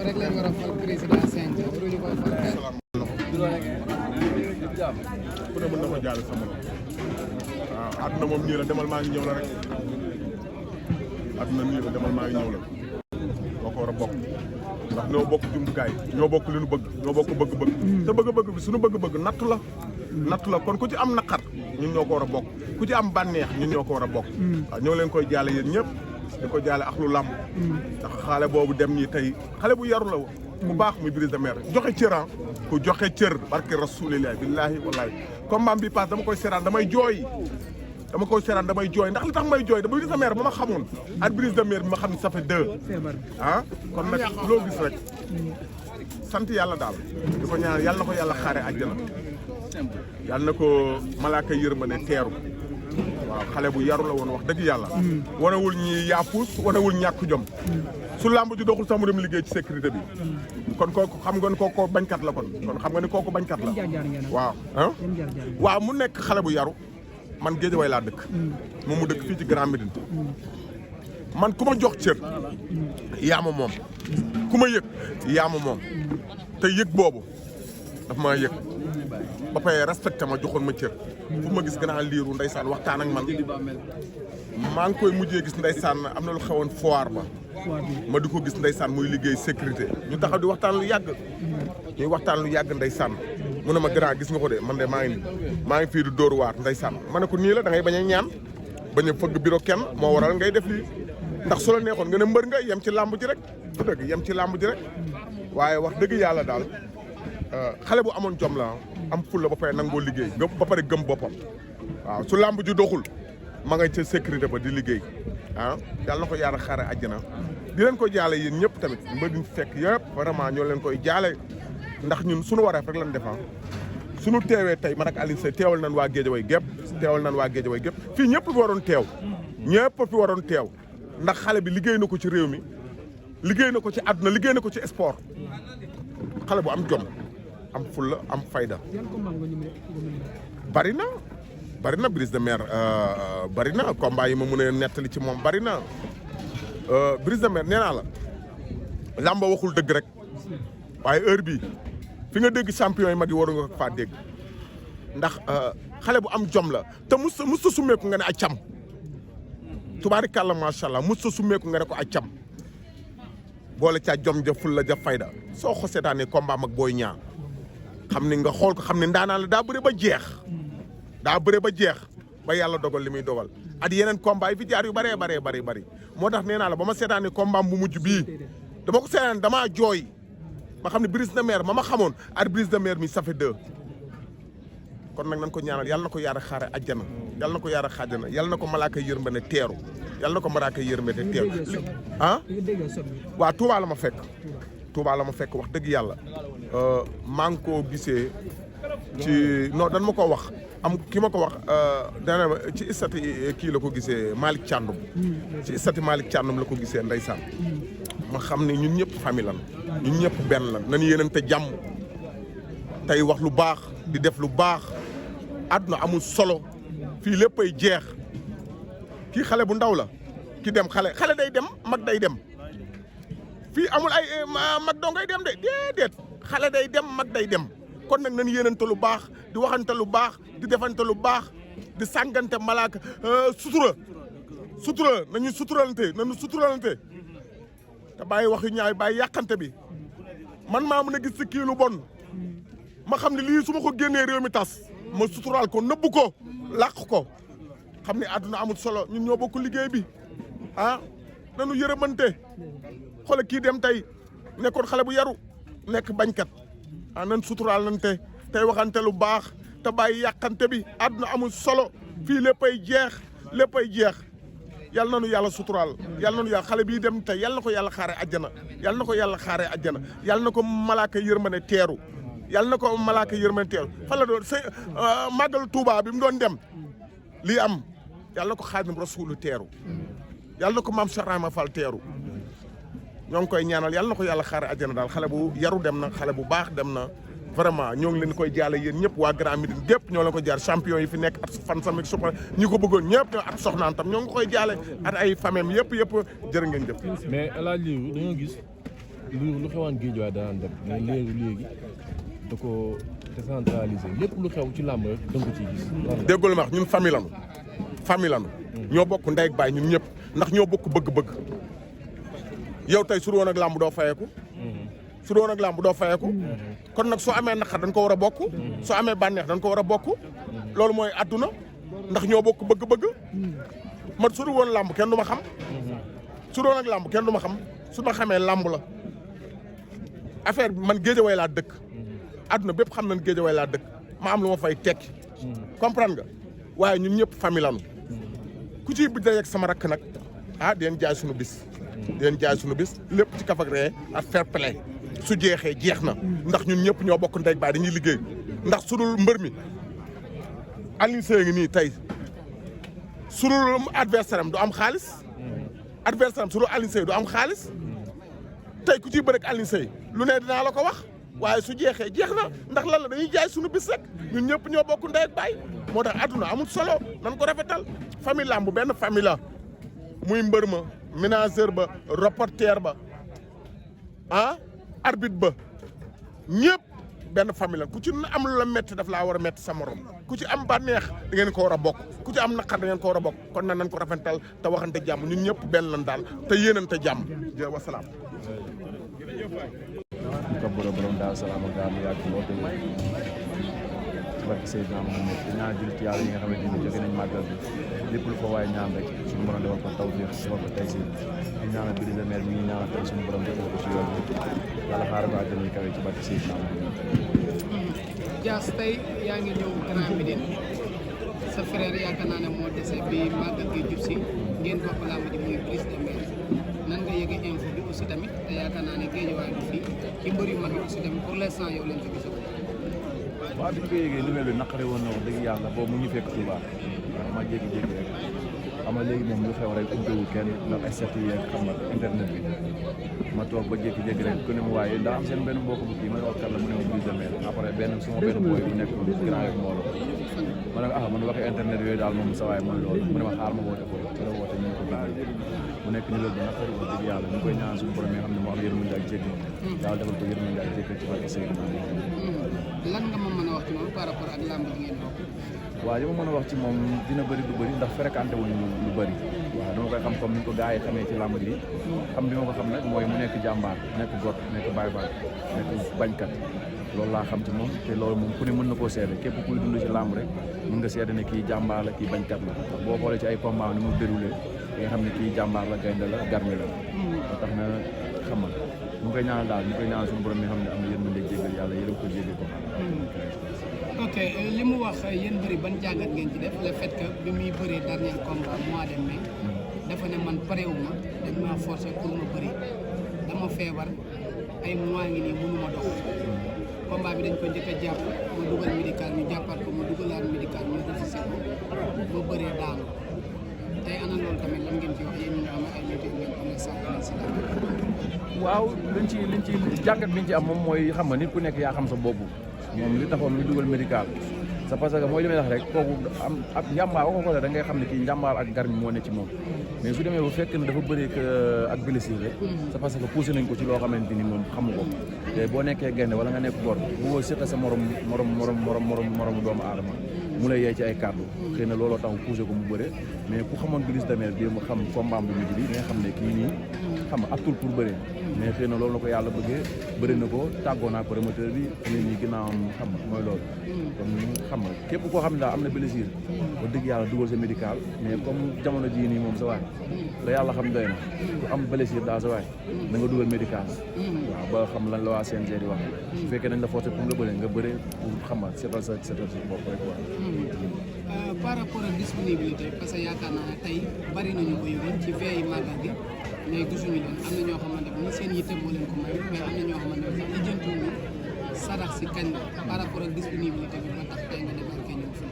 rek leen war a fal président Senghor waruñu koy fal ku ne mën na ko jaale sa morom waaw àdduna moom nii la demal maa ngi ñëw la rek àdduna nii la demal maa ngi ñëw la boo ko war a bokk ndax ñoo bokk jumtukaay ñoo bokk li nu bëgg ñoo bokk bëgg-bëgg te bëgg-bëgg bi suñu bëgg-bëgg nattu la kon ku ci am naqar ñun ñoo ko war a bokk ku ci am bànneex ñun ñoo ko war a bokk waaw ñoo leen koy jaale yéen ñëpp di ko jaale ak lu làmb ndax xale boobu dem ñi tey xale bu yaru la ku baax muy Brise de Mer joxe cëran ku joxe cër barke rasulillahi billahi wallahi combat bi pass dama koy seeraan damay jooy ndax li tax may jooy da Brise de Mer ba ma xamoon ak Brise de Mer bi ma xam ne ça fait 2 ah kon nag loo gis rek sant yàlla daal di ko ñaan yàlla na ko yàlla xaare àjjana yàlla na ko malaaka yërmande teeru waaw xale bu yaru la woon wax dëgg yàlla wanewul ñi yaapuus wanewul ñàkk jom su làmb ju doxul sax mu dem liggéey ci sécurité bi kon kooku xam nga ni kooku bañkat la kon xam nga ni kooku bañkat la waaw waaw mu nekk xale bu yaru man Guédiawaye laa dëkk moom mu dëkk fii ci Grand Médine man ku ma jox cër yaa ma moom ku ma yëg yaa ma moom te yëg boobu daf maa yëg ba pare respecté ma joxoon ma cër fu ma gis Grand Lirou ndeysaan waxtaan ak man maa ngi koy mujjee gis ndeysaan am na lu xewoon foire ba ma di ko gis ndeysaan muy liggéey sécurité ñu taxaw di waxtaan lu yàgg ñuy waxtaan lu yàgg ndeysaan mu ne ma grand gis nga ko de man de maa ngi fii du dóor waar ndeysaan ma ne ko nii la da ngay bañ a ñaan bañ a fëgg bureau kenn moo waral ngay def lii ndax su la neexoon nga ne mbër nga yem ci làmb ji rek du dëgg yem ci làmb ji rek waaye wax dëgg yàlla daal xale bu amoon jom la am fulla ba pare nangoo liggéey ba pare gëm boppam waaw su làmb ji doxul ma nga ca sécurité ba di liggéey ah yàlla na ko yaara xaare àjjana di leen ko jaale yéen ñëpp tamit mbër ñu fekk yëpp vraiment ñoo leen koy jaale ndax ñun suñu wareef rek lan defaa suñu teewee tey man ak Alioune Seye teewal nañ waa Guédiawaye gépp fii ñëpp fi waroon teew ndax xale bi liggéey na ko ci réew mi liggéey na ko ci àdduna liggéey na ko ci sport xale bu am jom am fulla am fayda bari na Brise de Mer bari na combat yi ma mën a nettali ci moom bari na Brise de Mer nee naa la làmba waxul dëgg rek waaye heure bii fi nga dégg champion yi mag yi waru nga faa dégg ndax xale bu am jom la te mus ta summeeku nga ne a cam tubaarikàlla macha allah mus ta summeeku nga ne ko a cam boole caa jom ja ful la ja fayda soo ko seetaanee combat mag Boy Niang xam ni nga xool ko xam ne ndaanaan la daa bëre ba jeex ba yàlla dogal li muy dogal at yeneen combat yi fi jaar yu bëree bëri moo tax nee naa la ba ma seetaanee combat bu mujj bii dama ko seetaan damaa jooy ma xam ne Brise de Mer ma xamoon at Brise de Mer mi ça fait 2 kon nag nañ ko ñaanal yàlla na ko yaara xaare àjjana yàlla na ko yaara xaajana yàlla na ko malaaka yërmande teeru yàlla na ko malaaka yërmande teeru ah waaw Touba la ma fekk wax dëgg yàlla maa ngi koo gisee ci non dan ma ko wax am ki ma ko wax dana ci istati kii la ko gisee Malick Thiandoum ci istati Malick Thiandoum la ko gisee ndeysaan ma xam ne ñun ñëpp famille lan ñun ñëpp benn lan nañu yéenante jàmm tey wax lu baax di def lu baax àdduna amul solo fii léppay jeex kii xale bu ndaw la ki dem xale day dem mag day dem fii amul ay mag doo ngay dem de déedéet xale day dem mag day dem kon nag nañu yéenante lu baax di waxante lu baax di defante lu baax di sàngante malaaka sutura nañu suturalante te bàyyi wax yu ñaaw bàyyi yàqante bi man maa mën a gis si kii lu bon ma xam ne lii su ma ko génnee réew mi tas ma suturaal ko nëbbu ko làq ko xam ne àdduna amul solo ñun ñoo bokk liggéey bi ah nanu yërëmante xoole kii dem tey nekkoon xale bu yaru nekk bañkat ah nan suturaal nante tey waxante lu baax te bàyyi yàqante bi àdduna amul solo fii léppay jeex yàlla na nu yàlla suturaal yàlla na nu yàlla xale bii dem tey yàlla na ko yàlla xaare àjjana yàlla na ko yàlla xaare àjjana yàlla na ko malaaka yërmande teeru yàlla na ko malaaka yërmande teeru fan la doon màggal Touba bi mu doon dem lii am yàlla na ko Xaadim Rasuulu teeru yàlla na ko maam Cheikh Rahma Fall teeru ñoo ngi koy ñaanal yàlla na ko yàlla xaare àjjana daal xale bu yaru dem na xale bu baax dem na vraiment ñoo ngi leen koy jaale yéen ñëpp waa Grand Médine gépp ñoo leen ko jaar champion yi fi nekk at fan samik supa ñi ko bëggoon ñëpp at soxnaan tam ñoo ngi koy jaale at ay famem yëpp jërë ngeen jëf. mais El Hadj Lirou dañoo gis lu xewaan Guédiawaye daan dem mais léegi da ko décentralisé lépp lu xew ci làmb rek da nga ko ciy gis. déggul ma wax ñun famille lanu ñoo bokk ndey ak baay ñun ñëpp ndax ñoo bokk bëgg-bëgg yow tey su woon ak làmb doo fayeeku su doon ak làmb doo fayeeku kon nag soo amee naqar dañ ko war a bokk soo amee bànneex dañ ko war a bokk loolu mooy àdduna ndax ñoo bokk bëgg-bëgg man su dul woon làmb kenn du ma xam su doon ak làmb kenn du ma xam su ma xamee làmb la affaire bi man Guédiawaye laa dëkk àdduna bépp xam nañ Guédiawaye laa dëkk ma am lu ma fay tekki comprendre nga waaye ñun ñëpp famille lanu ku ciy bi dajeeg sama rakk nag ah deen jaay suñu bis lépp ci kaf ak ree ak fair play su jeexee jeex na ndax ñun ñëpp ñoo bokk ndey baay dañuy liggéey ndax su dul mbër mi Alioune Seye ngi nii tey su dul adversaire am du am xaalis adversaire am su dul Alioune Seye du am xaalis tey ku ciy bëre ak Alioune Seye lu ne dinaa la ko wax waaye su jeexee jeex na ndax lan la dañuy jaay suñu bis rek ñun ñëpp ñoo bokk ndey ak baay moo tax adduna amul solo nan ko rafetal famille lamb benn famille la muy mbër ma ménageur ba reporter ba arbitre ba ñëpp benn famille la ku ci am lu la métti daf laa war a métti sa morom ku ci am bànneex da ngeen ko war a bokk ku ci am naqar da ngeen ko war a bokk kon nag nañ ko rafetal te waxante jàmm ñun ñëpp benn lan daal te yéenante jàmm jë wasalaam. ko borom daal salaam ak daal yàgg lool te ci barke Seydina Muhammad ñaan jullit yàlla yi nga xamante ni jóge nañ màggal bi lépp lu fa waaye ñaan rek suñu borom defal ko tawfiix defal ko tey si di ñaanal Brise de Mer mi ngi ñaanal tey suñu borom defal ko ci yoon bi yàlla xaaral ko àjjana yi kawe ci barke Seydina Muhammad. Dias tey yaa ngi ñëw Grand Médine sa frère yaakaar naa ne moo dese bi màggal gi jub si ngeen bokk làmb ji muy Brise de Mer nan nga yëge info bi aussi tamit te yaakaar naa ne Guédiawaye bi fii ci mbër yu mag yi aussi tamit pour l'instant yow leen fi gisoo. waaw bi ñu ko yëgee nouvelle bi naqare woon na wax dëgg yàlla boobu mu ñu fekk Touba waaw ma jékki-jékki rek xam nga léegi moom lu xew rek umpewul kenn ndax ay set yi ak xam nga internet bi ma toog ba jékki-jékki rek ku ne ma waaye daa am seen benn mbokk bu kii ma ne wax kan la mu ne ma Brise de Mer après benn suma benn boy bu nekk grand rek moo ma ne ko man waxee internet yooyu daal moom sa waay mooy loolu mu ne ma xaar ma woote ko ci la woote ñu ko bindee mu nekk ñu loolu bi naqari wax dëgg yàlla ñu koy ñaan suñu borom yi nga xam ne moo am yërmande ak jéggal daal defal ko yërmande ak jéggal ci barke Seydina lan nga ma mën a wax ci moom par rapport ak làmb ji ngeen bokk. waaw li ma mën a wax ci moom dina bëri du bëri ndax fréquenté wuñu lu bëri waaw dama koy xam comme ni ko gars yi xamee ci làmb ji xam bi ma ko xam nag mooy mu nekk jàmbaar nekk got nekk baay nekk bañkat loolu laa xam ci moom te loolu moom ku ne mën na koo seede képp kuy dund ci làmb rek mën nga seede ne kii jàmbaar la kii bañkat la ndax boo xoolee ci ay combat ni mu déroulé nga xam ne kii jàmbaar la gaynde la garmi la ba tax na xam nga ñu koy ñaanal daal ñu koy ñaanal suñu borom mi xam ne am na yërmande jéggal yàlla yërëm ko jéggal ko ok li mu wax yéen bëri ban jàngat ngeen ci def le fait que bi muy bëree dernier combat mois de mai dafa ne man parewuma dañ maa forcé pour ma bëri dama feebar ay mois ngi nii mënuma dox combat bi dañ ko njëkk a jàpp ma dugal médical ñu jàppaat ko ma dugalaat médical ñu refusé ko ma bëree daanu tey ana loolu tamit lan ngeen ci wax yéen ñi nga xam ne ay nit ngeen am na sax si la waaw liñ ci jàngat biñ ci am moom mooy xam nga nit ku nekk yaa xam sa bopp moom li taxoon ñu dugal médical c'est parce que mooy li may wax rek kooku am ak njàmbaar waxoo ko da ngay xam ne kii njàmbaar ak garmi moo ne ci moom mais su demee bu fekk ne dafa bëri ak blessure rek c'est parce que poussé nañ ko ci loo xamante ni moom xamu ko te boo nekkee gaynde wala nga nekk góor bu woo seeta sa morom doomu aadama mu lay yee ci ay kàddu xëy na looloo tax poussé ko mu bëre mais ku xamoon Brise de Mer bi mu xam combat bu mujj bi nga xam ne kii nii xam nga aptul pour bëre mais xëy na loolu la ko yàlla bëggee bëri na ko tàggoo naa promoteur bi nit ñi ginnaawam xam nga mooy loolu kon xam nga képp koo xam ne daal am na blessure ba dëgg yàlla dugal sa médical mais comme jamono jii nii moom sa waay la yàlla xam doy na ku am blessure daal sa waay na nga dugal médical waaw ba xam lan la waa CNG di wax su fekkee nañ la forcé pour nga bëre pour xam nga seetal sa bopp rek quoi par rapport ak disponibilité parce que yaakaar naa ne tey bari nañu ko yëgoon ci veille màggal gi mais gisuñu leen am na ñoo xamante ne seen yitte moo leen ko may mais am na ñoo xamante ne sax lijjantuñu sarax si kañ la par rapport ak disponibilité bi ba tax tey nga débarqué ñëw fii.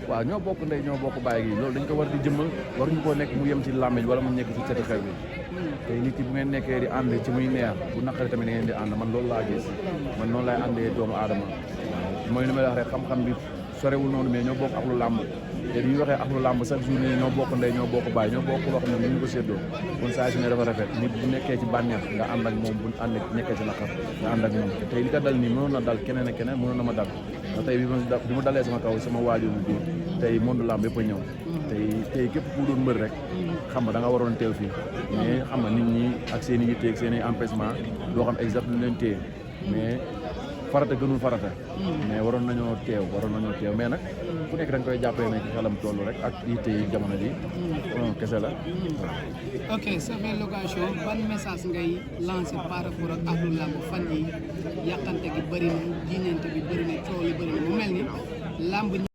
waaw ñoo bokk ndey ñoo bokk bàyyi gi loolu dañ ko war di jëmmal waruñu koo nekk mu yem ci làmmiñ wala mu nekk ci cati xew bi tey nit ki bu ngeen nekkee di ànd ci muy neex bu naqari tamit da ngeen di ànd man loolu laa gis man noonu lay àndee doomu aadama waaw mooy li may wax rek xam-xam bi sorewul noonu mais ñoo bokk ak lu làmb te bi ñu waxee ak lu làmb chaque jour nii ñoo bokk ndey ñoo bokk bàyyi ñoo bokk loo xam ne ñu ko séddoo kon saa su ne dafa rafet nit bu nekkee ci bànneex nga ànd ak moom bu ànd nekkee ci naqar nga ànd ak moom tey li ko dal nii mënoon na dal keneen ak keneen mënoon na ma dal ndax tey bi ma dalee sama kaw sama waajur bu góor tey monde làmb yëpp a ñëw tey képp ku doon mbër rek xam nga da nga waroon teew fii mais xam nga nit ñi ak seen i yitte ak seen i empêchement doo xam exact lu leen téye mais farata gënul farata mais waroon nañoo teew mais nag ku nekk da nga koy jàppale ne ci xelam toll rek ak yitte yi jamono ji kese la ok sa belle location ban message ngay lancé par rapport ak ahlu làmb fan yi yàqante gi bëri na jiñante bi bëri na coow li bëri na mu mel ni làmb